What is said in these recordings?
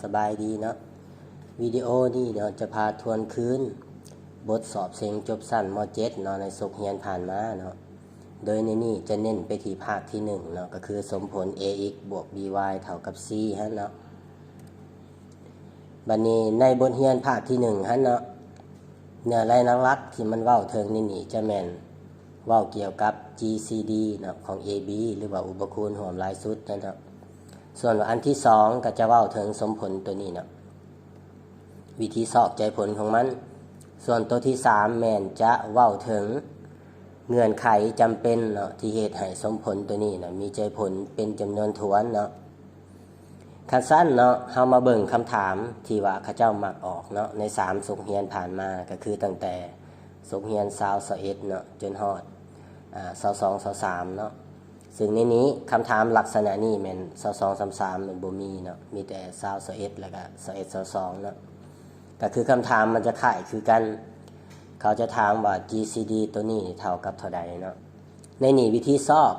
ສະບາຍດີເນາະ ວິດີໂອນີ້ເນາະ ຈະພາທວນຄືນບົດສອບເສັງຈົບຊັ້ນ ມ.ເຈັດ ເນາະ ໃນສົກຮຽນຜ່ານມາເນາະ. ໂດຍໃນນີ້ຈະເນັ້ນໄປທີ່ພາກທີໜຶ່ງເນາະ ກໍຄືສົມຜົນ x ບວກ b y ເທົ່າກັບ c ຫັ້ນເນາະ. ບັດນີ້ໃນບົດຮຽນພາກທີໜຶ່ງຫັ້ນເນາະ ເນື້ອໃນຫຼັກໆທີ່ມັນເວົ້າເຖິງໃນນີ້ຈະແມ່ນເວົ້າກ່ຽວກັບ GCD ເນາະ ຂອງ AB ຫຼືວ່າອຸປະຄູນຮ່ວມຫຼາຍສຸດນັ້ນເນາະ. ສ່ວນວ່າອັນທີສອງກໍຈະເວົ້າເຖິງສົມຜົນຕົວນີ້ເນາະ ວິທີຊອກໃຈຜົນຂອງມັນ. ສ່ວນຕົວທີສາມແມ່ນຈະເວົ້າເຖິງເງື່ອນໄຂຈຳເປັນເນາະ ທີ່ເຮັດໃຫ້ສົມຜົນຕົວນີ້ນະ ມີໃຈຜົນເປັນຈຳນວນຖ້ວນເນາະ. ຄັນຊັ້ນເນາະ ເຮົາມາເບິ່ງຄຳຖາມທີ່ວ່າເຂົາເຈົ້າມັກອອກເນາະ ໃນສາມສົກຮຽນຜ່ານມາ ກໍຄືຕັ້ງແຕ່ສົກຮຽນຊາວ ຊາວເອັດເນາະ ຈົນຮອດ ອາ ຊາວສອງ ຊາວສາມເນາະ. ຊຶ່ງໃນນີ້ຄຳຖາມລັກສະນະນີ້ແມ່ນຊາວສອງ ຊາວສາມ ແມ່ນບໍ່ມີເນາະ ມີແຕ່ຊາວ ຊາວເອັດ ແລ້ວກໍຊາວເອັດ ຊາວສອງເນາະ. ກໍຄືຄຳຖາມມັນຈະຄ້າຍຄືກັນ ເຂົາຈະຖາມວ່າ GCD ຕົວນີ້ເທົ່າກັບເທົ່າໃດເນາະ. ໃນນີ້ວິທີຊອກ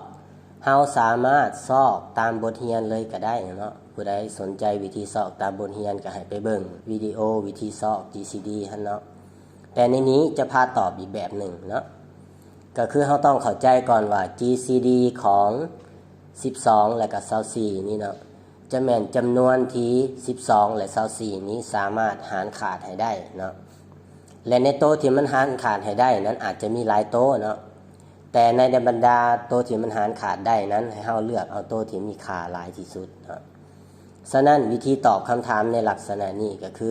ເຮົາສາມາດຊອກຕາມບົດຮຽນເລີຍກໍໄດ້ເນາະ. ຜູ້ໃດສົນໃຈວິທີຊອກຕາມບົດຮຽນ ກໍໃຫ້ໄປເບິ່ງວິດີໂອວິທີຊອກ GCD ຫັ້ນເນາະ. ແຕ່ໃນນີ້ຈະພາຕອບອີກແບບໜຶ່ງເນາະ ກໍຄືເຮົາຕ້ອງເຂົ້າໃຈກ່ອນວ່າ GCD ຂອງສິບສອງ ແລະກໍຊາວສີ່ນີ້ເນາະ ຈະແມ່ນຈຳນວນທີ່ສິບສອງ ແລະຊາວສີ່ນີ້ສາມາດຫານຂາດໃຫ້ໄດ້ເນາະ. ແລະໃນໂຕທີ່ມັນຫານຂາດໃຫ້ໄດ້ນັ້ນອາດຈະມີຫຼາຍໂຕເນາະ ແຕ່ໃນບັນດາໂຕທີ່ມັນຫານຂາດໄດ້ນັ້ນ ໃຫ້ເຮົາເລືອກເອົາໂຕທີ່ມີຄ່າຫຼາຍທີ່ສຸດເນາະ. ສະນັ້ນວິທີຕອບຄຳຖາມໃນລັກສະນະນີ້ກໍຄື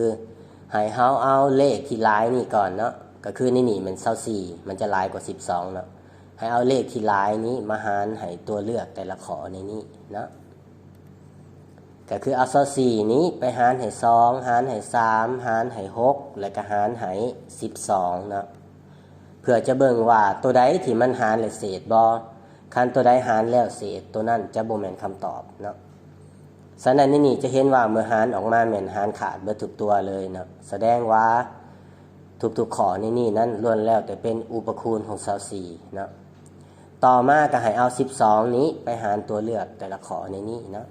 ໃຫ້ເຮົາເອົາເລກທີ່ຫຼາຍນີ້ກ່ອນເນາະ ກໍຄືໃນນີ້ແມ່ນຊາວສີ່ ມັນຈະຫຼາຍກວ່າສິບສອງເນາະ. ໃຫ້ເອົາເລກທີ່ຫຼາຍນີ້ມາຫານໃຫ້ຕົວເລືອກແຕ່ລະຂໍ້ໃນນີ້ເນາະ ກໍຄືເອົາຊາວສີ່ນີ້ໄປຫານໃຫ້ສອງ ຫານໃຫ້ສາມ ຫານໃຫ້ຫົກ ແລ້ວກໍຫານໃຫ້ສິບສອງເນາະ ເພື່ອຈະເບິ່ງວ່າໂຕໃດທີ່ມັນຫານແລ້ວເສດບໍ່. ຄັນໂຕໃດຫານແລ້ວເສດ ໂຕນັ້ນຈະບໍ່ແມ່ນຄຳຕອບເນາະ. ສະນັ້ນໃນນີ້ຈະເຫັນວ່າເມື່ອຫານອອກມາແມ່ນຫານຂາດເບິດທຸກຕົວເລີຍເນາະ ສະແດງວ່າທຸກໆຂໍ້ໃນນີ້ນັ້ນລ້ວນແລ້ວແຕ່ເປັນອຸປະຄູນຂອງຊາວສີ່ເນາະ. ຕໍ່ມາກໍໃຫ້ເອົາສິບສອງນີ້ໄປຫານຕົວເລືອກແຕ່ລະຂໍ້ໃນນີ້ເນາະ.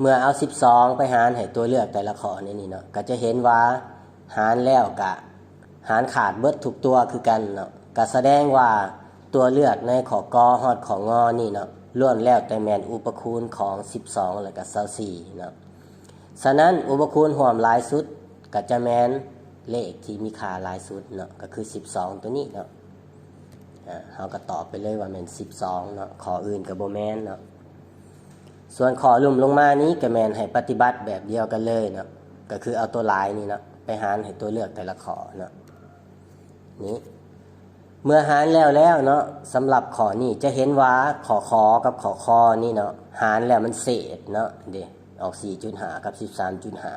ເມື່ອເອົາສິບສອງໄປຫານໃຫ້ຕົວເລືອກແຕ່ລະຂໍ້ໃນນີ້ເນາະ ກໍຈະເຫັນວ່າຫານແລ້ວກະຫານຂາດເບິດທຸກຕົວຄືກັນເນາະ. ກໍສະແດງວ່າຕົວເລືອກໃນຂໍ້ ກ ຮອດຂໍ້ ງ ນີ້ເນາະ ລ້ວນແລ້ວແຕ່ແມ່ນອຸປະຄູນຂອງສິບສອງ ແລະກະຊາວສີ່ເນາະ. ສະນັ້ນ ອຸປະຄູນຮ່ວມຫຼາຍສຸດກໍຈະແມ່ນເລກທີ່ມີຄ່າຫຼາຍສຸດເນາະ ກໍຄືສິບສອງຕົວນີ້ເນາະ. ອາ ເຮົາກໍຕອບໄປເລີຍວ່າແມ່ນສິບສອງເນາະ ຂໍ້ອື່ນກໍບໍ່ແມ່ນເນາະ. ສ່ວນຂໍ້ລຸ່ມລົງມານີ້ກໍແມ່ນໃຫ້ປະຕິບັດແບບດຽວກັນເລີຍເນາະ ກໍຄືເອົາຕົວຫຼາຍນີ້ເນາະ ໄປຫານໃຫ້ຕົວເລືອກແຕ່ລະຂໍ້ເນາະ. ນີ້ ເມື່ອຫານແລ້ວແລ້ວເນາະ ສຳລັບຂໍ້ນີ້ຈະເຫັນວ່າຂໍ້ ຂ ກັບຂໍ້ ຄ ນີ້ເນາະ ຫານແລ້ວມັນເສດເນາະ ເດ້ ອອກສີ່ຈຸດຫ້າກັບສິບສາມຈຸດຫ້າ.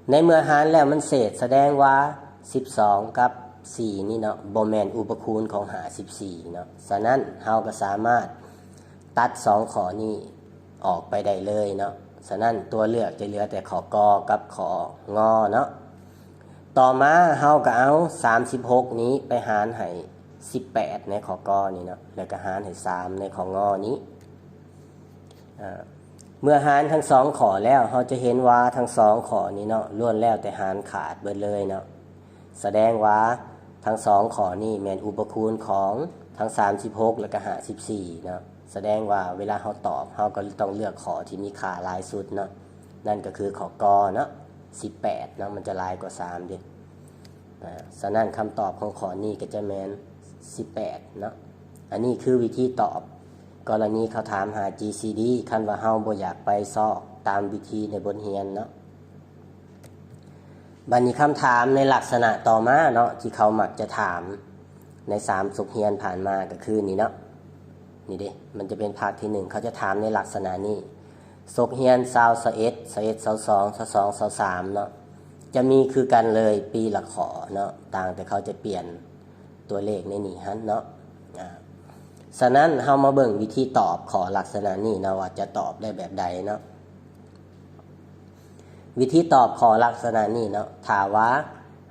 ໃນເມື່ອຫານແລ້ວມັນເສດ ສະແດງວ່າສິບສອງກັບສີ່ນີ້ເນາະ ບໍ່ແມ່ນອຸປະຄູນຂອງຫ້າສິບສີ່ເນາະ. ສະນັ້ນເຮົາກໍສາມາດຕັດສອງຂໍ້ນີ້ອອກໄປໄດ້ເລີຍເນາະ. ສະນັ້ນຕົວເລືອກຈະເຫຼືອແຕ່ຂໍ້ ກ ກັບຂໍ້ ງ ເນາະ. ຕໍ່ມາເຮົາກໍເອົາສາມສິບຫົກນີ້ໄປຫານໃຫ້ສິບແປດໃນຂໍ້ ກ ນີ້ເນາະ ແລ້ວກໍຫານໃຫ້ສາມໃນຂໍ້ ງ ນີ້. ອາ ເມື່ອຫານທັງສອງຂໍ້ແລ້ວ ເຮົາຈະເຫັນວ່າທັງສອງຂໍ້ນີ້ເນາະ ລ້ວນແລ້ວແຕ່ຫານຂາດເບິດເລີຍເນາະ. ສະແດງວ່າທັງສອງຂໍ້ນີ້ແມ່ນອຸປະຄູນຂອງທັງສາມສິບຫົກ ແລະກະຫ້າສິບສີ່ເນາະ. ສະແດງວ່າເວລາເຮົາຕອບ ເຮົາກໍຕ້ອງເລືອກຂໍ້ທີ່ມີຄ່າຫຼາຍສຸດເນາະ ນັ້ນກໍຄືຂໍ້ ກ ເນາະ ສິບແປດເນາະ ມັນຈະຫຼາຍກວ່າສາມເດ້. ອາ ສະນັ້ນຄຳຕອບຂອງຂໍ້ນີ້ກໍຈະແມ່ນສິບແປດເນາະ. ອັນນີ້ຄືວິທີຕອບ ກໍລະນີເຂົາຖາມຫາ GCD ຄັນວ່າເຮົາບໍ່ຢາກໄປຊອກຕາມວິທີໃນບົດຮຽນເນາະ. ບັດນີ້ຄຳຖາມໃນລັກສະນະຕໍ່ມາເນາະ ທີ່ເຂົາມັກຈະຖາມໃນສາມສົກຮຽນຜ່ານມາກໍຄືນີ້ເນາະ. ນີ້ເດ້ ມັນຈະເປັນພາກທີໜຶ່ງ ເຂົາຈະຖາມໃນລັກສະນະນີ້ ສົກຮຽນຊາວ ຊາວເອັດ ຊາວເອັດ ຊາວສອງ ຊາວສອງ ຊາວສາມເນາະ ຈະມີຄືກັນເລີຍປີລະຂໍ້ເນາະ ຕ່າງແຕ່ເຂົາຈະປ່ຽນຕົວເລກໃນນີ້ຫັ້ນເນາະ. ອາ ສະນັ້ນເຮົາມາເບິ່ງວິທີຕອບຂໍ້ລັກສະນະນີ້ເນາະ ວ່າຈະຕອບໄດ້ແບບໃດເນາະ. ວິທີຕອບຂໍ້ລັກສະນະນີ້ເນາະ ຖ້າວ່າ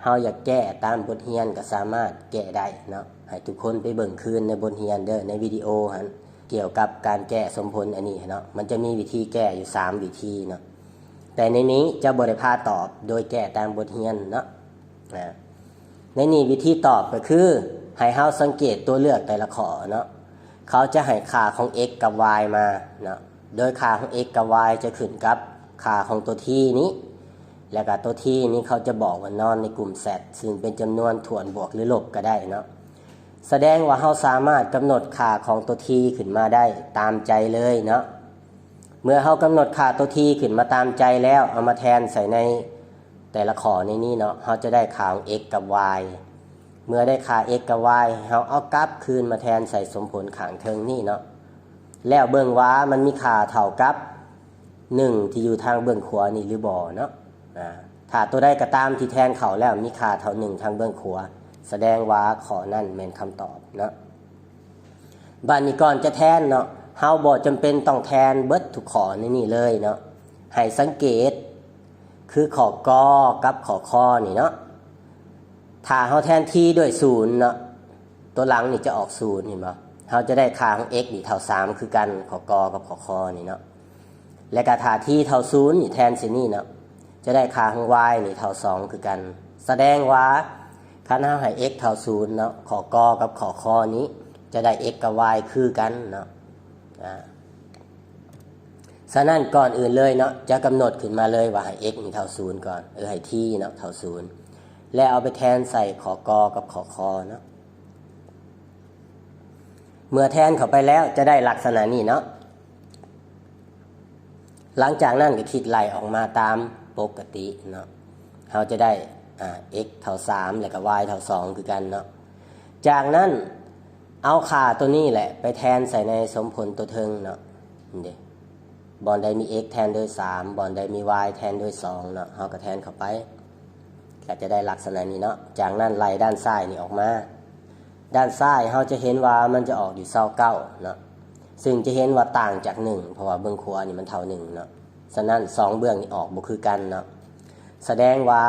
ເຮົາຢາກແກ້ຕາມບົດຮຽນກໍສາມາດແກ້ໄດ້ເນາະ. ໃຫ້ທຸກຄົນໄປເບິ່ງຄືນໃນບົດຮຽນເດີ ໃນວິດີໂອຫັ້ນ ກ່ຽວກັບການແກ້ສົມຜົນອັນນີ້ເນາະ ມັນຈະມີວິທີແກ້ຢູ່ສາມວິທີເນາະ. ແຕ່ໃນນີ້ຈະບໍ່ໄດ້ພາຕອບໂດຍແກ້ຕາມບົດຮຽນເນາະ. ໃນນີ້ວິທີຕອບກໍຄືໃຫ້ເຮົາສັງເກດຕົວເລືອກແຕ່ລະຂໍ້ເນາະ, ເຂົາຈະໃຫ້ຄ່າຂອງ x ກັບ y ມາເນາະ, ໂດຍຄ່າຂອງ x ກັບ y ຈະຂຶ້ນກັບຄ່າຂອງຕົວ t ນີ້ ແລ້ວກໍຕົວ t ນີ້ເຂົາຈະບອກວ່ານອນໃນກຸ່ມ Z ຊຶ່ງເປັນຈຳນວນຖ້ວນບວກຫຼືລົບກໍໄດ້ເນາະ. ສະແດງວ່າເຮົາສາມາດກຳນົດຄ່າຂອງຕົວ t ຂຶ້ນມາໄດ້ຕາມໃຈເລີຍເນາະ. ເມື່ອເຮົາກຳນົດຄ່າຕົວ t ຂຶ້ນມາຕາມໃຈແລ້ວ ເອົາມາແທນໃສ່ໃນແຕ່ລະຂໍ້ໃນນີ້ເນາະ, ເຮົາຈະໄດ້ຄ່າຂອງ x ກັບ y. ເມື່ອໄດ້ຄ່າ x ກັບ y ເຮົາເອົາກັບຄືນມາແທນໃສ່ສົມຜົນຂ້າງເທິງນີ້ເນາະ, ແລ້ວເບິ່ງວ່າມັນມີຄ່າເທົ່າກັບໜຶ່ງທີ່ຢູ່ທາງເບື້ອງຂວານີ້ຫຼືບໍ່ເນາະ. ອາ ຖ້າຕົວໃດກໍຕາມທີ່ແທນເຂົ້າແລ້ວມີຄ່າເທົ່າໜຶ່ງທາງເບື້ອງຂວາ ສະແດງວ່າຂໍ້ນັ້ນແມ່ນຄຳຕອບເນາະ. ບາດນີ້ກ່ອນຈະແທນເນາະ, ເຮົາບໍ່ຈຳເປັນຕ້ອງແທນເບິດທຸກຂໍ້ໃນນີ້ເລີຍເນາະ. ໃຫ້ສັງເກດ ຄືຂໍ້ ກ ກັບຂໍ້ ຄ ນີ້ເນາະ, ຖ້າເຮົາແທນ t ດ້ວຍສູນເນາະ, ຕົວຫຼັງນີ້ຈະອອກສູນ ເຫັນບໍ່? ເຮົາຈະໄດ້ຄ່າຂອງ x ນີ້ເທົ່າສາມຄືກັນ, ຂໍ້ ກ ກັບຂໍ້ ຄ ນີ້ເນາະ. ແລະກະຖ້າ t ເທົ່າສູນນີ້ແທນໃສ່ນີ້ເນາະ, ຈະໄດ້ຄ່າຂອງ y ນີ້ເທົ່າສອງຄືກັນ. ສະແດງວ່າຄັນເຮົາໃຫ້ x ເທົ່າສູນເນາະ, ຂໍ້ ກ ກັບຂໍ້ ຄ ນີ້ຈະໄດ້ x ກັບ y ຄືກັນເນາະ. ອາ ສະນັ້ນກ່ອນອື່ນເລີຍເນາະ, ຈະກຳນົດຂຶ້ນມາເລີຍວ່າໃຫ້ x ນີ້ເທົ່າສູນກ່ອນ, ເອີ ໃຫ້ t ເນາະ ເທົ່າສູນ ແລ້ວເອົາໄປແທນໃສ່ຂໍ້ ກ ກັບຂໍ້ ຄ ເນາະ. ເມື່ອແທນເຂົ້າໄປແລ້ວຈະໄດ້ລັກສະນະນີ້ເນາະ. ຫຼັງຈາກນັ້ນກໍຄິດໄລ່ອອກມາຕາມປົກກະຕິເນາະ, ເຮົາຈະໄດ້ ອາ x ເທົ່າສາມ ແລ້ວກໍ y ເທົ່າສອງຄືກັນເນາະ. ຈາກນັ້ນເອົາຄ່າຕົວນີ້ແຫຼະໄປແທນໃສ່ໃນສົມຜົນຕົວເທິງເນາະ, ນີ້ເດ້ ບ່ອນໃດມີ x ແທນດ້ວຍສາມ, ບ່ອນໃດມີ y ແທນດ້ວຍສອງເນາະ, ເຮົາກໍແທນເຂົ້າໄປ ກໍຈະໄດ້ລັກສະນະນີ້ເນາະ. ຈາກນັ້ນໄລ່ດ້ານຊ້າຍນີ້ອອກມາ, ດ້ານຊ້າຍເຮົາຈະເຫັນວ່າມັນຈະອອກຢູ່ຊາວເກົ້າເນາະ, ຊຶ່ງຈະເຫັນວ່າຕ່າງຈາກໜຶ່ງ ເພາະວ່າເບື້ອງຂວານີ້ມັນເທົ່າໜຶ່ງເນາະ. ສະນັ້ນສອງເບື້ອງນີ້ອອກບໍ່ຄືກັນເນາະ, ສະແດງວ່າ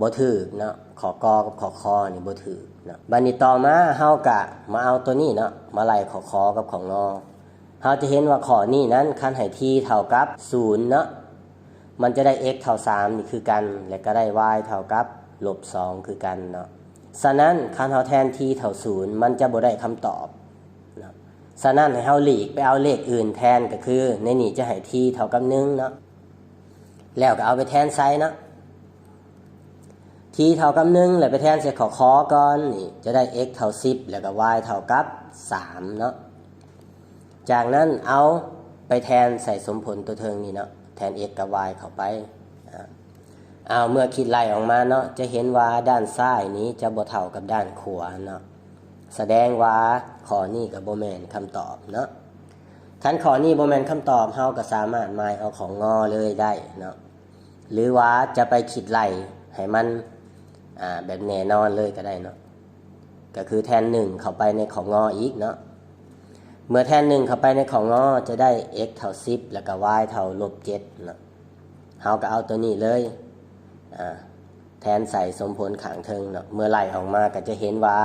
ບໍ່ຖືກເນາະ, ຂໍ້ ກ ກັບຂໍ້ ຄ ນີ້ບໍ່ຖືກເນາະ. ບັດນີ້ຕໍ່ມາເຮົາກະມາເອົາຕົວນີ້ເນາະ ມາໄລ່ຂໍ້ ຂ ກັບຂໍ້ ງ. ເຮົາຈະເຫັນວ່າຂໍ້ນີ້ນັ້ນ ຄັນໃຫ້ t ເທົ່າກັບສູນເນາະ, ມັນຈະໄດ້ x ເທົ່າສາມນີ້ຄືກັນ ແລະກໍໄດ້ y ເທົ່າກັບລົບສອງຄືກັນເນາະ. ສະນັ້ນຄັນເຮົາແທນ t ເທົ່າສູນ ມັນຈະບໍ່ໄດ້ຄຳຕອບເນາະ. ສະນັ້ນໃຫ້ເຮົາຫຼີກໄປເອົາເລກອື່ນແທນ, ກໍຄືໃນນີ້ຈະໃຫ້ t ເທົ່າກັບໜຶ່ງເນາະ, ແລ້ວກໍເອົາໄປແທນໃສ່ເນາະ. t ເທົ່າກັບໜຶ່ງ ແລ້ວໄປແທນໃສ່ຂໍ້ ຂ ກ່ອນ, ນີ້ຈະໄດ້ x ເທົ່າສິບ ແລ້ວກໍ y ເທົ່າກັບສາມເນາະ. ຈາກນັ້ນເອົາໄປແທນໃສ່ສົມຜົນຕົວເທິງນີ້ເນາະ, ແທນ x ກັບ y ເຂົ້າໄປ. ອາ ເອົາ ເມື່ອຄິດໄລ່ອອກມາເນາະ, ຈະເຫັນວ່າດ້ານຊ້າຍນີ້ຈະບໍ່ເທົ່າກັບດ້ານຂວາເນາະ, ສະແດງວ່າຂໍ້ນີ້ກໍບໍ່ແມ່ນຄຳຕອບເນາະ. ຄັນຂໍ້ນີ້ບໍ່ແມ່ນຄຳຕອບ, ເຮົາກໍສາມາດໝາຍເອົາຂອງ ງ ເລີຍໄດ້ເນາະ. ຫຼືວ່າຈະໄປຄິດໄລ່ໃຫ້ມັນ ອາ ແບບແນ່ນອນເລີຍກໍໄດ້ເນາະ, ກໍຄືແທນໜຶ່ງເຂົ້າໄປໃນຂອງ ງ ອີກເນາະ. ເມື່ອແທນໜຶ່ງເຂົ້າໄປໃນຂອງ ງ ຈະໄດ້ x ເທົ່າສິບ ແລ້ວກໍ y ເທົ່າລົບເຈັດເນາະ. ເຮົາກໍເອົາຕົວນີ້ເລີຍ ອາ ແທນໃສ່ສົມຜົນຂ້າງເທິງເນາະ. ເມື່ອໄລ່ອອກມາກໍຈະເຫັນວ່າ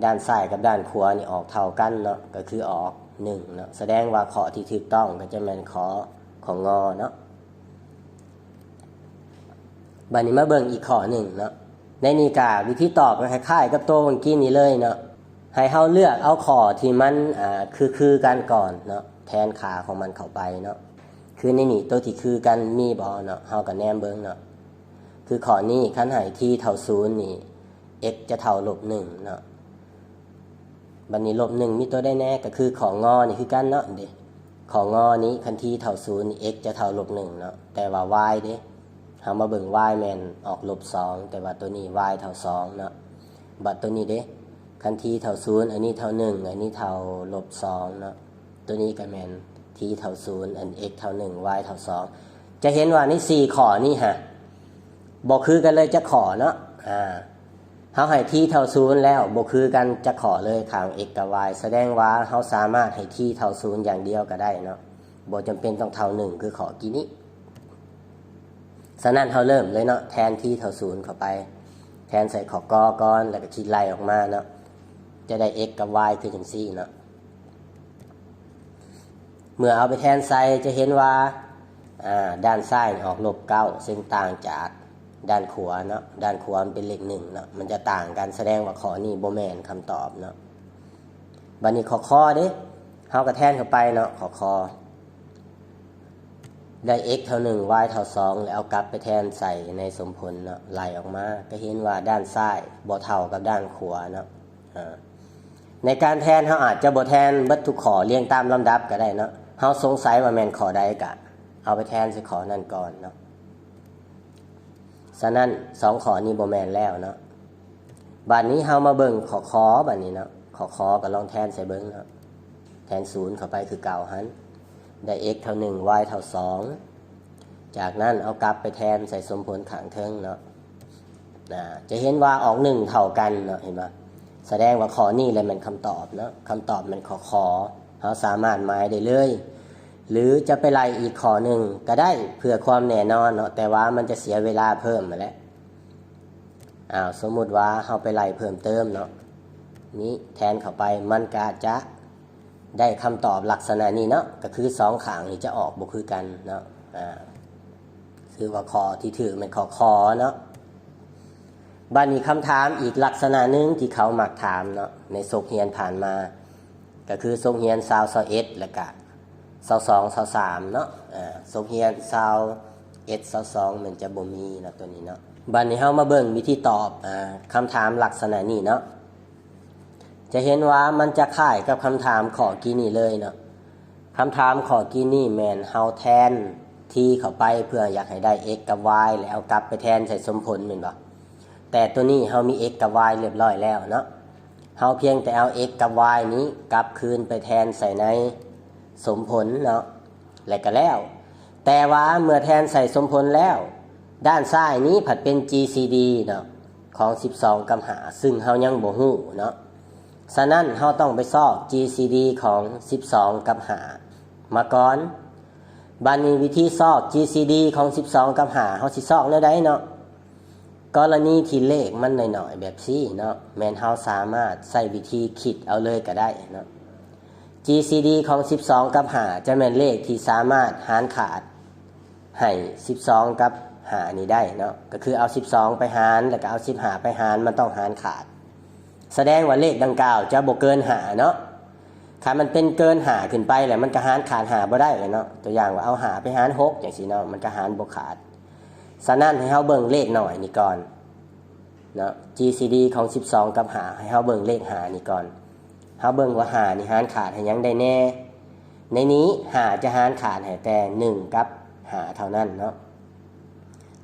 ດ້ານຊ້າຍກັບດ້ານຂວານີ້ອອກເທົ່າກັນເນາະ, ກໍຄືອອກໜຶ່ງເນາະ. ສະແດງວ່າຂໍ້ທີ່ຖືກຕ້ອງກໍຈະແມ່ນຂໍ້ ຂ ຂ ງ ເນາະ. ບັດນີ້ມາເບິ່ງອີກຂໍ້ໜຶ່ງເນາະ. ໃນນີ້ກະວິທີຕອບກໍຄ້າຍໆກັບໂຕເມື່ອກີ້ນີ້ເລີຍເນາະ, ໃຫ້ເຮົາເລືອກເອົາຂໍ້ທີ່ມັນ ອາ ຄືໆກັນກ່ອນເນາະ, ແທນຄ່າຂອງມັນເຂົ້າໄປເນາະ. ຄືໃນນີ້ໂຕທີ່ຄືກັນມີບໍ່ເນາະ, ເຮົາກໍແນມເບິ່ງເນາະ. ຄືຂໍ້ນີ້ ຄັນໃຫ້ t ເທົ່າສູນນີ້ x ຈະເທົ່າລົບໜຶ່ງເນາະ. ບັດນີ້ລົບໜຶ່ງມີຕົວໃດແດ່? ກໍຄືຂໍ້ ງ ນີ້ຄືກັນເນາະ, ເດ້ ຂໍ້ ງ ນີ້ ຄັນ t ເທົ່າສູນນີ້ x ຈະເທົ່າລົບໜຶ່ງເນາະ, ແຕ່ວ່າ y ເດ້ ເຮົາມາເບິ່ງ y ແມ່ນອອກລົບສອງ, ແຕ່ວ່າຕົວນີ້ y ເທົ່າສອງເນາະ. ບັດຕົວນີ້ເດ້ ຄັນ t ເທົ່າສູນ ອັນນີ້ເທົ່າໜຶ່ງ, ອັນນີ້ເທົ່າລົບສອງເນາະ. ຕົວນີ້ກໍແມ່ນ t ເທົ່າສູນ, ອັນ x ເທົ່າໜຶ່ງ, y ເທົ່າສອງ. ຈະເຫັນວ່າໃນສີ່ຂໍ້ນີ້ຫະ ບໍ່ຄືກັນເລີຍຈັກຂໍ້ເນາະ. ອາ ເຮົາໃຫ້ t ເທົ່າສູນແລ້ວ ບໍ່ຄືກັນຈັກຂໍ້ເລີຍ ຂ້າງ x ກັບ y, ສະແດງວ່າເຮົາສາມາດໃຫ້ t ເທົ່າສູນຢ່າງດຽວກໍໄດ້ເນາະ, ບໍ່ຈຳເປັນຕ້ອງເທົ່າໜຶ່ງຄືຂໍ້ກີ້ນີ້. ສະນັ້ນເຮົາເລີ່ມເລີຍເນາະ, ແທນ t ເທົ່າສູນເຂົ້າໄປ, ແທນໃສ່ຂໍ້ ກ ກ່ອນ ແລ້ວກໍຄິດໄລ່ອອກມາເນາະ, ຈະໄດ້ x ກັບ y ຄືຈັ່ງຊີ້ເນາະ. ເມື່ອເອົາໄປແທນໃສ່ ຈະເຫັນວ່າ ອ່າ ດ້ານຊ້າຍອອກລົບເກົ້າ ເຊິ່ງຕ່າງຈາກດ້ານຂວາເນາະ, ດ້ານຂວາມັນເປັນເລກໜຶ່ງເນາະ, ມັນຈະຕ່າງກັນ, ສະແດງວ່າຂໍ້ນີ້ບໍ່ແມ່ນຄຳຕອບເນາະ. ບັດນີ້ຂໍ້ຄອເດ້ ເຮົາກໍແທນເຂົ້າໄປເນາະ, ຂໍ້ຄອ ໄດ້ x ເທົ່າໜຶ່ງ y ເທົ່າສອງ ແລ້ວເອົາກັບໄປແທນໃສ່ໃນສົມຜົນເນາະ, ໄລ່ອອກມາກໍເຫັນວ່າດ້ານຊ້າຍບໍ່ເທົ່າກັບດ້ານຂວາເນາະ. ອ່າ ໃນການແທນເຮົາອາດຈະບໍ່ແທນເບິດທຸກຂໍ້ລຽງຕາມລຳດັບກໍໄດ້ເນາະ, ເຮົາສົງໄສວ່າແມ່ນຂໍ້ໃດກໍເອົາໄປແທນໃສ່ຂໍ້ນັ້ນກ່ອນເນາະ. ສະນັ້ນ ສອງຂໍ້ນີ້ບໍ່ແມ່ນແລ້ວເນາະ. ບາດນີ້ເຮົາມາເບິ່ງຂໍ້ຄ ບາດນີ້ເນາະ, ຂໍ້ຄ ກໍລອງແທນໃສ່ເບິ່ງເນາະ, ແທນສູນເຂົ້າໄປຄືເກົ່າຫັ້ນ, ໄດ້ x ເທົ່າໜຶ່ງ y ເທົ່າສອງ, ຈາກນັ້ນເອົາກັບໄປແທນໃສ່ສົມຜົນຂ້າງເທິງເນາະ. ອ່າ ຈະເຫັນວ່າອອກໜຶ່ງເທົ່າກັນເນາະ, ເຫັນບໍ່? ສະແດງວ່າຂໍ້ນີ້ແຫຼະແມ່ນຄຳຕອບເນາະ, ຄຳຕອບແມ່ນຂໍ້ຄ ເຮົາສາມາດໝາຍໄດ້ເລີຍ ຫຼືຈະໄປໄລ່ອີກຂໍ້ໜຶ່ງກໍໄດ້ເພື່ອຄວາມແນ່ນອນເນາະ, ແຕ່ວ່າມັນຈະເສຍເວລາເພີ່ມຫັ້ນແຫຼະ. ອ້າວ ສົມມຸດວ່າເຮົາໄປໄລ່ເພີ່ມເຕີມເນາະ, ນີ້ແທນເຂົ້າໄປ ມັນກໍຈະໄດ້ຄຳຕອບລັກສະນະນີ້ເນາະ, ກໍຄືສອງຂ້າງນີ້ຈະອອກບໍ່ຄືກັນເນາະ. ອ່າ ຄືວ່າຂໍ້ທີ່ຖືກແມ່ນຂໍ້ຄເນາະ. ບາດນີ້ຄຳຖາມອີກລັກສະນະໜຶ່ງທີ່ເຂົາມັກຖາມເນາະ ໃນສົກຮຽນຜ່ານມາ ກໍຄືສົກຮຽນຊາວ ຊາວເອັດ ແລ້ວກະຊາວສອງ ຊາວສາມເນາະ. ເອີ ສົກຮຽນຊາວເອັດ ຊາວສອງ ແມ່ນຈະບໍ່ມີເນາະ ຕົວນີ້ເນາະ. ບາດນີ້ເຮົາມາເບິ່ງວິທີຕອບ ອ່າ ຄຳຖາມລັກສະນະນີ້ເນາະ, ຈະເຫັນວ່າມັນຈະຄ້າຍກັບຄຳຖາມຂໍ້ກີ້ນີ້ເລີຍເນາະ. ຄຳຖາມຂໍ້ກີ້ນີ້ແມ່ນເຮົາແທນ t ເຂົ້າໄປເພື່ອຢາກໃຫ້ໄດ້ x ກັບ y ແລ້ວເອົາກັບໄປແທນໃສ່ສົມຜົນແມ່ນບໍ່? ແຕ່ຕົວນີ້ເຮົາມີ x ກັບ y ຮຽບຮ້ອຍແລ້ວເນາະ, ເຮົາພຽງແຕ່ເອົາ x ກັບ y ນີ້ກັບຄືນໄປແທນໃສ່ໃນສົມຜົນເນາະ ແລ້ວກໍແລ້ວ. ແຕ່ວ່າເມື່ອແທນໃສ່ສົມຜົນແລ້ວ ດ້ານຊ້າຍນີ້ພັດເປັນ GCD ເນາະ ຂອງສິບສອງກັບຫ້າ ຊຶ່ງເຮົາຍັງບໍ່ຮູ້ເນາະ. ສະນັ້ນເຮົາຕ້ອງໄປຊອກ GCD ຂອງສິບສອງກັບຫ້າມາກ່ອນ. ບາດນີ້ວິທີຊອກ GCD ຂອງສິບສອງກັບຫ້າ ເຮົາຊິຊອກແນວໃດເນາະ? ກໍລະນີທີ່ເລກມັນໜ້ອຍໆແບບຊີ້ເນາະ, ແມ່ນເຮົາສາມາດໃຊ້ວິທີຄິດເອົາເລີຍກໍໄດ້ເນາະ. GCD ຂອງສິບສອງກັບຫ້າຈະແມ່ນເລກທີ່ສາມາດຫານຂາດໃຫ້ສິບສອງກັບຫ້ານີ້ໄດ້ເນາະ, ກໍຄືເອົາສິບສອງໄປຫານ ແລ້ວກໍເອົາສິບຫ້າໄປຫານ, ມັນຕ້ອງຫານຂາດ. ສະແດງວ່າເລກດັ່ງກ່າວຈະບໍ່ເກີນຫ້າເນາະ. ຄັນມັນເປັນເກີນຫ້າຂຶ້ນໄປແລ້ວ ມັນກໍຫານຂາດຫ້າບໍ່ໄດ້ແລ້ວເນາະ. ຕົວຢ່າງວ່າເອົາຫ້າໄປຫານຫົກຈັ່ງຊີ້ເນາະ, ມັນກໍຫານບໍ່ຂາດ. ສະນັ້ນໃຫ້ເຮົາເບິ່ງເລກໜ້ອຍນີ້ກ່ອນເນາະ, GCD ຂອງສິບສອງກັບຫ້າ ໃຫ້ເຮົາເບິ່ງເລກຫ້ານີ້ກ່ອນ. ເຮົາເບິ່ງວ່າຫ້ານີ້ຫານຂາດໃຫ້ຫຍັງໄດ້ແດ່? ໃນນີ້ຫ້າຈະຫານຂາດໃຫ້ແຕ່ໜຶ່ງກັບຫ້າເທົ່ານັ້ນເນາະ.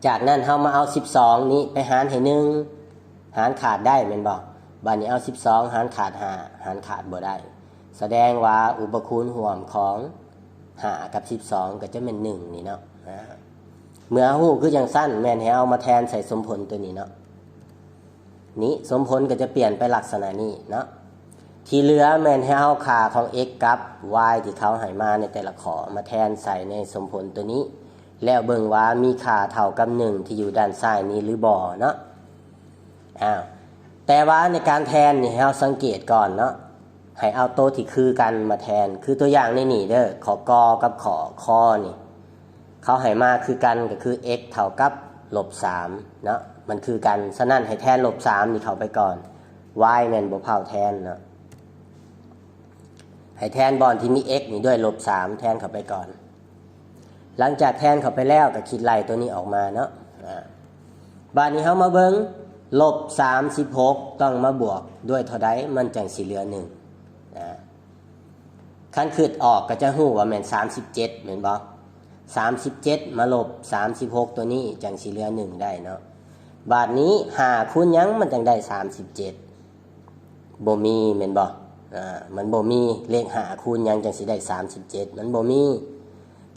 ຈາກນັ້ນເຮົາມາເອົາສິບສອງນີ້ໄປຫານໃຫ້ໜຶ່ງ ຫານຂາດໄດ້ແມ່ນບໍ່? ບາດນີ້ເອົາສິບສອງຫານຂາດຫ້າ ຫານຂາດບໍ່ໄດ້. ສະແດງວ່າອຸປະຄູນຮ່ວມຂອງຫ້າກັບສິບສອງກໍຈະແມ່ນໜຶ່ງນີ້ເນາະ. ອາ ເມື່ອເຮົາຮູ້ຄືຈັ່ງຊັ້ນ ແມ່ນໃຫ້ເອົາມາແທນໃສ່ສົມຜົນຕົວນີ້ເນາະ. ນີ້ສົມຜົນກໍຈະປ່ຽນໄປລັກສະນະນີ້ເນາະ. ທີ່ເຫຼືອແມ່ນໃຫ້ເອົາຄ່າຂອງ x ກັບ y ທີ່ເຂົາໃຫ້ມາໃນແຕ່ລະຂໍ້ມາແທນໃສ່ໃນສົມຜົນຕົວນີ້ ແລ້ວເບິ່ງວ່າມີຄ່າເທົ່າກັບໜຶ່ງທີ່ຢູ່ດ້ານຊ້າຍນີ້ຫຼືບໍ່ເນາະ. ອ້າວ ແຕ່ວ່າໃນການແທນນີ້ໃຫ້ເຮົາສັງເກດກ່ອນເນາະ, ໃຫ້ເອົາໂຕທີ່ຄືກັນມາແທນ. ຄືຕົວຢ່າງໃນນີ້ເດີ, ຂໍ້ ກ ກັບ ຂ ຄ ນີ້ ເຂົາໃຫ້ມາຄືກັນ ກໍຄື x ເທົ່າກັບລົບສາມເນາະ, ມັນຄືກັນ. ສະນັ້ນໃຫ້ແທນລົບສາມນີ້ເຂົ້າໄປກ່ອນ, y ແມ່ນບໍ່ພ້າວແທນເນາະ. ໃຫ້ແທນບ່ອນທີ່ມີ x ນີ້ດ້ວຍລົບສາມ ແທນເຂົ້າໄປກ່ອນ. ຫຼັງຈາກແທນເຂົ້າໄປແລ້ວກໍຄິດໄລ່ຕົວນີ້ອອກມາເນາະ. ອາ ບາດນີ້ເຮົາມາເບິ່ງ ລົບສາມສິບຫົກຕ້ອງມາບວກດ້ວຍເທົ່າໃດ ມັນຈັ່ງຊິເຫຼືອໜຶ່ງ? ອາ ຄັນຄິດອອກກໍຈະຮູ້ວ່າແມ່ນສາມສິບເຈັດແມ່ນບໍ່? ສາມສິບເຈັດມາລົບສາມສິບຫົກຕົວນີ້ ຈັ່ງຊິເຫຼືອໜຶ່ງໄດ້ເນາະ. ບາດນີ້ຫ້າຄູນຫຍັງມັນຈັ່ງໄດ້ສາມສິບເຈັດ? ບໍ່ມີແມ່ນບໍ່? ອາ ມັນບໍ່ມີ. ເລກຫ້າຄູນຫຍັງຈັ່ງຊິໄດ້ສາມສິບເຈັດ? ມັນບໍ່ມີ.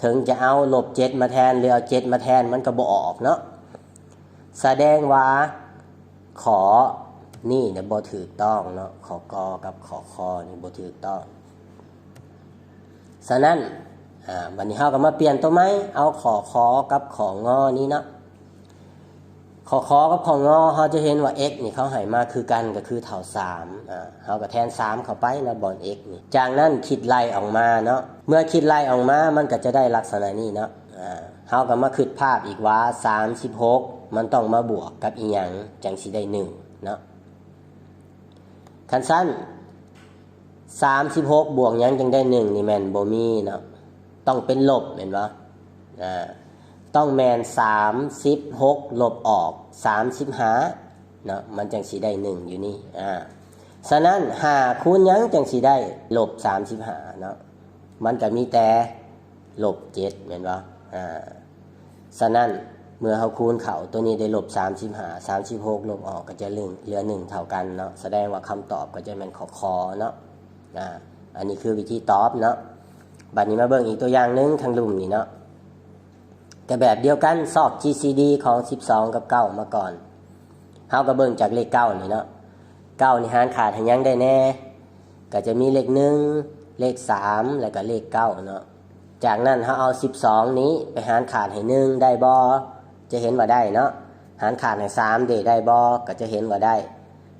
ເຖິງຈະເອົາລົບເຈັດມາແທນ ຫຼືເອົາເຈັດມາແທນ ມັນກໍບໍ່ອອກເນາະ. ສະແດງວ່າຂໍ້ນີ້ນະບໍ່ຖືກຕ້ອງເນາະ, ຂໍ້ ກ ກັບ ຂ ຄ ນີ້ບໍ່ຖືກຕ້ອງ. ສະນັ້ນ ອາ ບັດນີ້ເຮົາກໍມາປ່ຽນຕົວໃໝ່, ເອົາຂໍ້ ຂ ກັບ ຂ ງ ນີ້ເນາະ. ຂໍ້ ຂ ກັບ ຂ ງ ເຮົາຈະເຫັນວ່າ x ນີ້ເຂົາໃຫ້ມາຄືກັນ ກໍຄືເທົ່າສາມ, ອາ ເຮົາກໍແທນສາມເຂົ້າໄປເນາະ ບ່ອນ x ນີ້. ຈາກນັ້ນຄິດໄລ່ອອກມາເນາະ, ເມື່ອຄິດໄລ່ອອກມາ ມັນກໍຈະໄດ້ລັກສະນະນີ້ເນາະ. ອາ ເຮົາກໍມາຄິດພາບອີກວ່າ ສາມສິບຫົກ ມັນຕ້ອງມາບວກກັບອີ່ຫຍັງ ຈັ່ງຊິໄດ້ ໜຶ່ງ ເນາະ. ຄັນຊັ້ນ ສາມສິບຫົກ ບວກຫຍັງຈຶ່ງໄດ້ ໜຶ່ງ ນີ້ແມ່ນບໍ່ມີເນາະ, ຕ້ອງເປັນລົບແມ່ນບໍ່? ອາ ຕ້ອງແມ່ນ ສາມສິບຫົກ ລົບອອກ ສາມສິບຫ້າ ເນາະ, ມັນຈັ່ງຊິໄດ້ ໜຶ່ງ ຢູ່ນີ້. ອາ ສະນັ້ນ ຫ້າ ຄູນຫຍັງຈັ່ງຊິໄດ້ ລົບສາມສິບຫ້າ ເນາະ? ມັນກໍມີແຕ່ ລົບເຈັດ ແມ່ນບໍ່? ອາ ສະນັ້ນ ເມື່ອເຮົາຄູນເຂົ້າ ໂຕນີ້ໄດ້ລົບສາມສິບຫ້າ ສາມສິບຫົກ ລົບອອກກໍຈະເຫຼືອ ເຫຼືອ ໜຶ່ງ ເທົ່າກັນເນາະ, ສະແດງວ່າຄຳຕອບກໍຈະແມ່ນຂໍ້ ຂ ເນາະ. ອາ ອັນນີ້ຄືວິທີຕອບເນາະ. ບັດນີ້ມາເບິ່ງອີກຕົວຢ່າງໜຶ່ງ ທາງລຸ່ມນີ້ເນາະ, ກໍແບບດຽວກັນ ຊອກ ຈີ ຊີ ດີ ຂອງ ສິບສອງ ກັບ ເກົ້າ ມາກ່ອນ. ເຮົາກໍເບິ່ງຈາກເລກ ເກົ້າ ນີ້ເນາະ, ເກົ້າ ນີ້ຫານຂາດໃຫ້ຫຍັງໄດ້ແດ່? ກໍຈະມີເລກ ໜຶ່ງ ເລກ ສາມ ແລ້ວກໍເລກ ເກົ້າ ເນາະ. ຈາກນັ້ນເຮົາເອົາ ສິບສອງ ນີ້ໄປຫານຂາດໃຫ້ ໜຶ່ງ ໄດ້ບໍ່? ຈະເຫັນວ່າໄດ້ເນາະ. ຫານຂາດໃຫ້ ສາມ ເດ ໄດ້ບໍ່? ກໍຈະເຫັນວ່າໄດ້.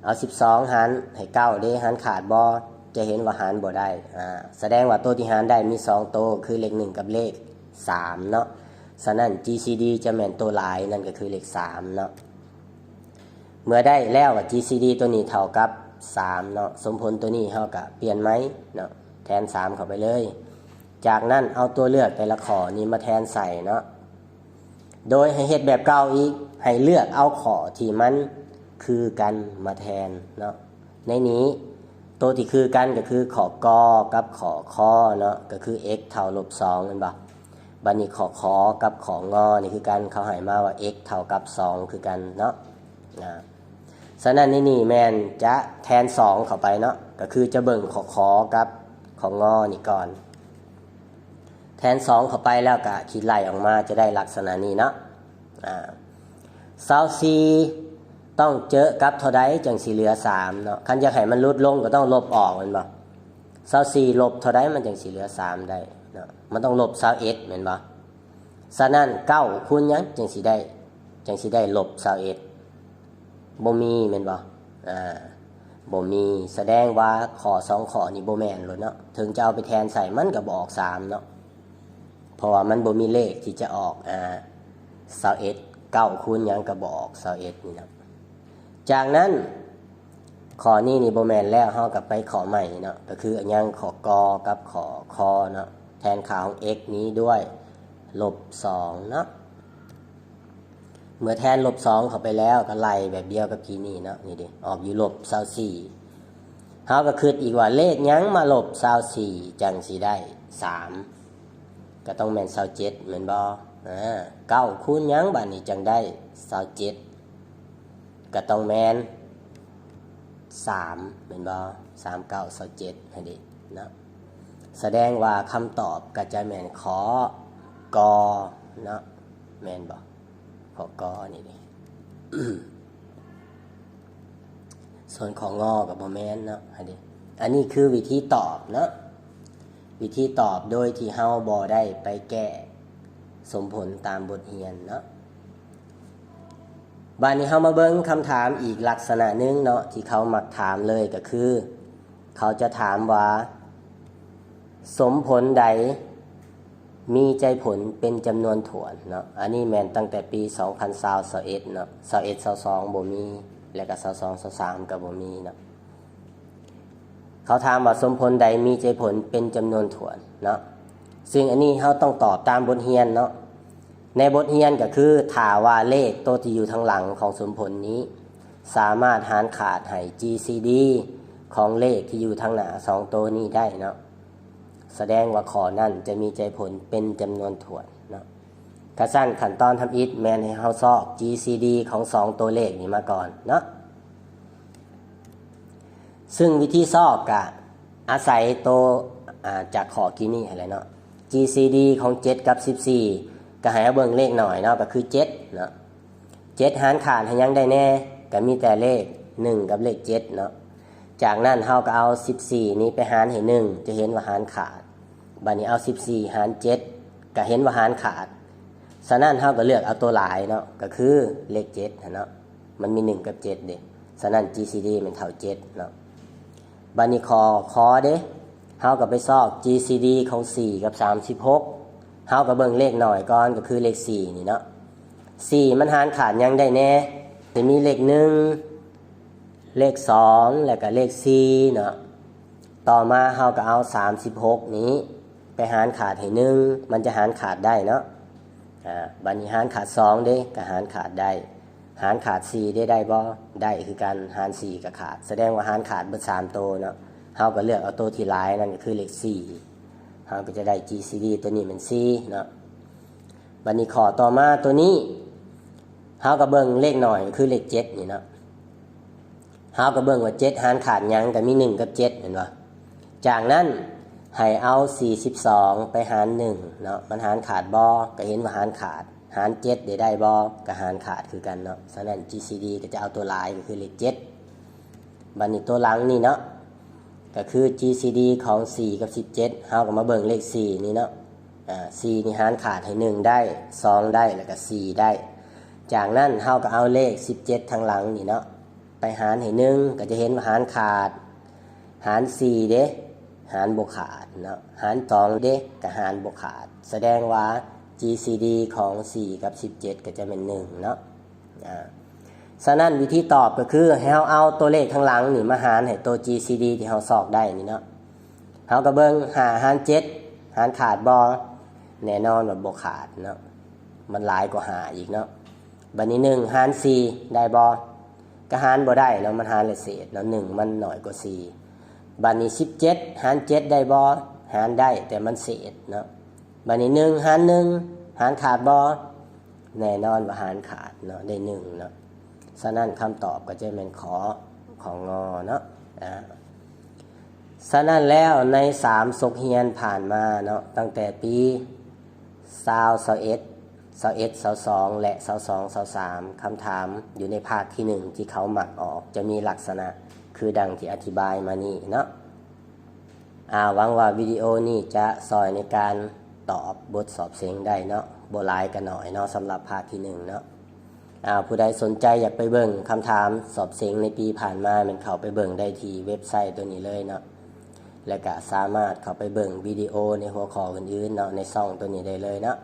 ເອົາ ສິບສອງ ຫານໃຫ້ ເກົ້າ ເດ ຫານຂາດບໍ່? ຈະເຫັນວ່າຫານບໍ່ໄດ້. ອາ ສະແດງວ່າໂຕທີ່ຫານໄດ້ມີ ສອງ ໂຕ ຄືເລກ ໜຶ່ງ ກັບເລກ ສາມ ເນາະ. ສະນັ້ນ ຈີ ຊີ ດີ ຈະແມ່ນໂຕຫຼາຍ ນັ້ນກໍຄືເລກ ສາມ ເນາະ. ເມື່ອໄດ້ແລ້ວ ຈີ ຊີ ດີ ຕົວນີ້ເທົ່າກັບ ສາມ ເນາະ, ສົມຜົນຕົວນີ້ເຮົາກະປ່ຽນໃໝ່ເນາະ, ແທນ ສາມ ເຂົ້າໄປເລີຍ. ຈາກນັ້ນເອົາຕົວເລືອກແຕ່ລະຂໍ້ນີ້ມາແທນໃສ່ເນາະ, ໂດຍໃຫ້ເຮັດແບບເກົ່າອີກ, ໃຫ້ເລືອກເອົາຂໍ້ທີ່ມັນຄືກັນມາແທນເນາະ. ໃນນີ້ ໂຕທີ່ຄືກັນກໍຄືຂໍ້ ກ ກັບຂໍ້ ຄ ເນາະ, ກໍຄື x ເທົ່າ ລົບສອງ ແມ່ນບໍ່? ບັດນີ້ຂໍ້ ຂ ກັບຂໍ້ ງ ນີ້ຄືກັນ, ເຂົາໃຫ້ມາວ່າ x ເທົ່າກັບ ສອງ ຄືກັນເນາະ. ອາ ສະນັ້ນໃນນີ້ແມ່ນຈະແທນ ສອງ ເຂົ້າໄປເນາະ, ກໍຄືຈະເບິ່ງຂໍ້ ຂ ກັບຂໍ້ ງ ນີ້ກ່ອນ. ແທນ ສອງ ເຂົ້າໄປແລ້ວກໍຄິດໄລ່ອອກມາຈະໄດ້ລັກສະນະນີ້ເນາະ. ອາ ຊາວສີ່ ຕ້ອງເຈີກັບເທົ່າໃດຈັ່ງຊິເຫຼືອ ສາມ ເນາະ? ຄັນຢາກໃຫ້ມັນຫຼຸດລົງກໍຕ້ອງລົບອອກແມ່ນບໍ່? ຊາວສີ່ ລົບເທົ່າໃດມັນຈັ່ງຊິເຫຼືອ ສາມ ໄດ້ເນາະ? ມັນຕ້ອງລົບ ຊາວເອັດ ແມ່ນບໍ່? ສະນັ້ນ ເກົ້າ ຄູນຫຍັງຈຶ່ງຊິໄດ້ ຈຶ່ງຊິໄດ້ລົບ ຊາວເອັດ? ບໍ່ມີແມ່ນບໍ່? ອາ ບໍ່ມີ, ສະແດງວ່າຂໍ້ສອງຂໍ້ນີ້ບໍ່ແມ່ນໂລດເນາະ, ເຖິງຈະເອົາໄປແທນໃສ່ມັນກໍບໍ່ອອກ ສາມ ເນາະ, ເພາະວ່າມັນບໍ່ມີເລກທີ່ຈະອອກ ອາ ຊາວເອັດ, ເກົ້າ ຄູນຫຍັງກໍບໍ່ອອກ ຊາວເອັດ ນີ້ເນາະ. ຈາກນັ້ນ ຂໍ້ນີ້ນີ້ບໍ່ແມ່ນແລ້ວ, ເຮົາກໍໄປຂໍ້ໃໝ່ເນາະ, ກໍຄືອັນຫຍັງ ຂໍ້ ກ ກັບຂໍ້ ຄ ເນາະ, ແທນຄ່າຂອງ x ນີ້ດ້ວຍ ລົບສອງ ເນາະ. ເມື່ອແທນ ລົບສອງ ເຂົ້າໄປແລ້ວ ກໍໄລ່ແບບດຽວກັບກີ້ນີ້ເນາະ, ນີ້ເດ ອອກຢູ່ ລົບຊາວສີ່. ເຮົາກໍຄິດອີກວ່າ ເລກຫຍັງມາລົບຊາວສີ່ຈັ່ງຊິໄດ້ ສາມ? ກໍຕ້ອງແມ່ນ ຊາວເຈັດ ແມ່ນບໍ່? ອາ ເກົ້າ ຄູນຫຍັງບາດນີ້ຈັ່ງໄດ້ ຊາວເຈັດ? ກໍຕ້ອງແມ່ນ ສາມ ແມ່ນບໍ່? ສາມ ເກົ້າ ຊາວເຈັດ ຫັ້ນເດເນາະ. ສະແດງວ່າຄຳຕອບກໍຈະແມ່ນຂໍ້ ກ ເນາະ, ແມ່ນບໍ່? ຂໍ້ ກ ນີ້ເດ. ສ່ວນຂໍ້ ງ ກໍບໍ່ແມ່ນເນາະ, ອັນນີ້ ອັນນີ້ຄືວິທີຕອບເນາະ, ວິທີຕອບໂດຍທີ່ເຮົາບໍ່ໄດ້ໄປແກ້ສົມຜົນຕາມບົດຮຽນເນາະ. ບາດນີ້ເຮົາມາເບິ່ງຄຳຖາມອີກລັກສະນະໜຶ່ງເນາະ ທີ່ເຂົາມັກຖາມເລີຍກໍຄື ເຂົາຈະຖາມວ່າ ສົມຜົນໃດມີໃຈຜົນເປັນຈຳນວນຖ້ວນເນາະ, ອັນນີ້ແມ່ນຕັ້ງແຕ່ປີສອງພັນຊາວ ຊາວເອັດເນາະ, ຊາວເອັດ ຊາວສອງ ບໍ່ມີ ແລະກະຊາວສອງ ຊາວສາມ ກໍບໍ່ມີເນາະ. ເຂົາຖາມວ່າສົມຜົນໃດມີໃຈຜົນເປັນຈຳນວນຖ້ວນເນາະ, ຊຶ່ງອັນນີ້ເຮົາຕ້ອງຕອບຕາມບົດຮຽນເນາະ. ໃນບົດຮຽນກໍຄື ຖ້າວ່າເລກໂຕທີ່ຢູ່ທາງຫຼັງຂອງສົມຜົນນີ້ ສາມາດຫານຂາດໃຫ້ ຈີ ຊີ ດີ ຂອງເລກທີ່ຢູ່ທາງໜ້າສອງໂຕນີ້ໄດ້ເນາະ, ສະແດງວ່າຂໍ້ນັ້ນຈະມີໃຈຜົນເປັນຈຳນວນຖ້ວນເນາະ. ກະຊັ້ນຂັ້ນຕອນທຳອິດແມ່ນໃຫ້ເຮົາຊອກ ຈີ ຊີ ດີ ຂອງສອງໂຕເລກນີ້ມາກ່ອນເນາະ. ຊຶ່ງວິທີຊອກກະອາໄສໂຕ ອາ ຈາກຂໍ້ກີ້ນີ້ຫັ້ນແຫຼະເນາະ, ຈີ ຊີ ດີ ຂອງເຈັດກັບສິບສີ່ ກະໃຫ້ເຮົາເບິ່ງເລກໜ້ອຍເນາະ, ກະຄືເຈັດເນາະ. ເຈັດຫານຂາດໃຫ້ຫຍັງໄດ້ແດ່? ກະມີແຕ່ເລກໜຶ່ງກັບເລກເຈັດເນາະ. ຈາກນັ້ນເຮົາກໍເອົາສິບສີ່ນີ້ໄປຫານໃຫ້ໜຶ່ງ ຈະເຫັນວ່າຫານຂາດ. ບາດນີ້ເອົາສິບສີ່ຫານເຈັດ ກໍເຫັນວ່າຫານຂາດ. ສະນັ້ນເຮົາກໍເລືອກເອົາຕົວຫຼາຍເນາະ, ກໍຄືເລກເຈັດຫັ້ນເນາະ, ມັນມີໜຶ່ງກັບເຈັດເດ້. ສະນັ້ນ ຈີ ຊີ ດີ ແມ່ນເທົ່າເຈັດເນາະ. ບາດນີ້ຂໍ້ ຄ ເດ້, ເຮົາກໍໄປຊອກ ຈີ ຊີ ດີ ຂອງສີ່ກັບສາມສິບຫົກ ເຮົາກໍເບິ່ງເລກໜ້ອຍກ່ອນ ກໍຄືເລກສີ່ນີ້ເນາະ. ສີ່ມັນຫານຂາດຫຍັງໄດ້ແດ່? ຈະມີເລກໜຶ່ງ ເລກສອງ ແລ້ວກໍເລກສີ່ເນາະ. ຕໍ່ມາເຮົາກໍເອົາສາມສິບຫົກນີ້ໄປຫານຂາດໃຫ້ໜຶ່ງ ມັນຈະຫານຂາດໄດ້ເນາະ. ອາ ບັດນີ້ຫານຂາດສອງເດ້ ກໍຫານຂາດໄດ້ ຫານຂາດສີ່ເດ້ ໄດ້ບໍ່? ໄດ້ຄືກັນ ຫານສີ່ກໍຂາດ ສະແດງວ່າຫານຂາດເບິດສາມໂຕເນາະ. ເຮົາກໍເລືອກເອົາໂຕທີ່ຫຼາຍ ນັ້ນກໍຄືເລກສີ່ ເຮົາກໍຈະໄດ້ GCD ໂຕນີ້ແມ່ນສີ່ເນາະ. ບັດນີ້ຂໍ້ຕໍ່ມາໂຕນີ້ ເຮົາກໍເບິ່ງເລກໜ້ອຍ ກໍຄືເລກເຈັດນີ້ເນາະ. ເຮົາກໍເບິ່ງວ່າເຈັດຫານຂາດຫຍັງ ກໍມີໜຶ່ງກັບເຈັດ ແມ່ນບໍ່? ຈາກນັ້ນໃຫ້ເອົາສີ່ສິບສອງໄປຫານໜຶ່ງເນາະ ມັນຫານຂາດບໍ່? ກໍເຫັນວ່າຫານຂາດ. ຫານເຈັດໄດ້ ໄດ້ບໍ່? ກໍຫານຂາດຄືກັນເນາະ. ສະນັ້ນ GCD ກໍຈະເອົາຕົວຫຼາຍ ກໍຄືເລກເຈັດ. ບັດນີ້ຕົວຫຼັງນີ້ເນາະ ກໍຄື GCD ຂອງສີ່ກັບສິບເຈັດ ເຮົາກໍມາເບິ່ງເລກສີ່ນີ້ເນາະ. ອາ ສີ່ນີ້ຫານຂາດໃຫ້ໜຶ່ງໄດ້ ສອງໄດ້ ແລ້ວກໍສີ່ໄດ້. ຈາກນັ້ນເຮົາກໍເອົາເລກສິບເຈັດທາງຫຼັງນີ້ເນາະ ໄປຫານໃຫ້ໜຶ່ງ ກໍຈະເຫັນວ່າຫານຂາດ ຫານສີ່ເດ້ ຫານບໍ່ຂາດເນາະ. ຫານສອງເດ້ ກໍຫານບໍ່ຂາດ ສະແດງວ່າ GCD ຂອງສີ່ກັບສິບເຈັດ ກໍຈະແມ່ນໜຶ່ງເນາະ. ອາ ສະນັ້ນວິທີຕອບກໍຄືໃຫ້ເຮົາເອົາຕົວເລກທາງຫຼັງນີ້ມາຫານໃຫ້ຕົວ GCD ທີ່ເຮົາຊອກໄດ້ນີ້ເນາະ. ເຮົາກໍເບິ່ງ ຫ້າຫານເຈັດ ຫານຂາດບໍ່? ແນ່ນອນວ່າບໍ່ຂາດເນາະ ມັນຫຼາຍກວ່າຫ້າອີກເນາະ. ບັດນີ້ໜຶ່ງຫານສີ່ໄດ້ບໍ່? ກໍຫານບໍ່ໄດ້ເນາະ ມັນຫານແລ້ວເສດເນາະ ໜຶ່ງມັນໜ້ອຍກວ່າສີ່. ບັດນີ້ສິບເຈັດຫານເຈັດໄດ້ບໍ່? ຫານໄດ້ ແຕ່ມັນເສດເນາະ. ບັດນີ້ໜຶ່ງຫານໜຶ່ງ ຫານຂາດບໍ່? ແນ່ນອນວ່າຫານຂາດເນາະ ໄດ້ໜຶ່ງເນາະ. ສະນັ້ນຄຳຕອບກໍຈະແມ່ນ ຂ ຂ ງ ເນາະ. ອາ ສະນັ້ນແລ້ວໃນສາມສົກຮຽນຜ່ານມາເນາະ ຕັ້ງແຕ່ປີຊາວ ຊາວເອັດ ຊາວເອັດ ຊາວສອງ ແລະ ຊາວສອງ ຊາວສາມ ຄຳຖາມຢູ່ໃນພາກທີໜຶ່ງທີ່ເຂົາມັກອອກ ຈະມີລັກສະນະຄືດັ່ງທີ່ອະທິບາຍມານີ້ເນາະ. ອາ ຫວັງວ່າວິດີໂອນີ້ຈະຊ່ອຍໃນການຕອບບົດສອບເສັງໄດ້ເນາະ ບໍ່ຫຼາຍກໍໜ້ອຍເນາະ ສຳລັບພາກທີໜຶ່ງເນາະ. ອາ ຜູ້ໃດສົນໃຈຢາກໄປເບິ່ງຄຳຖາມສອບເສັງໃນປີຜ່ານມາ ແມ່ນເຂົ້າໄປເບິ່ງໄດ້ທີ່ເວັບໄຊໂຕນີ້ເລີຍເນາະ ແລະກະສາມາດເຂົ້າໄປເບິ່ງວິດີໂອໃນຫົວຂໍ້ອື່ນໆເນາະ ໃນຊ່ອງໂຕນີ້ໄດ້ເລີຍເນາະ.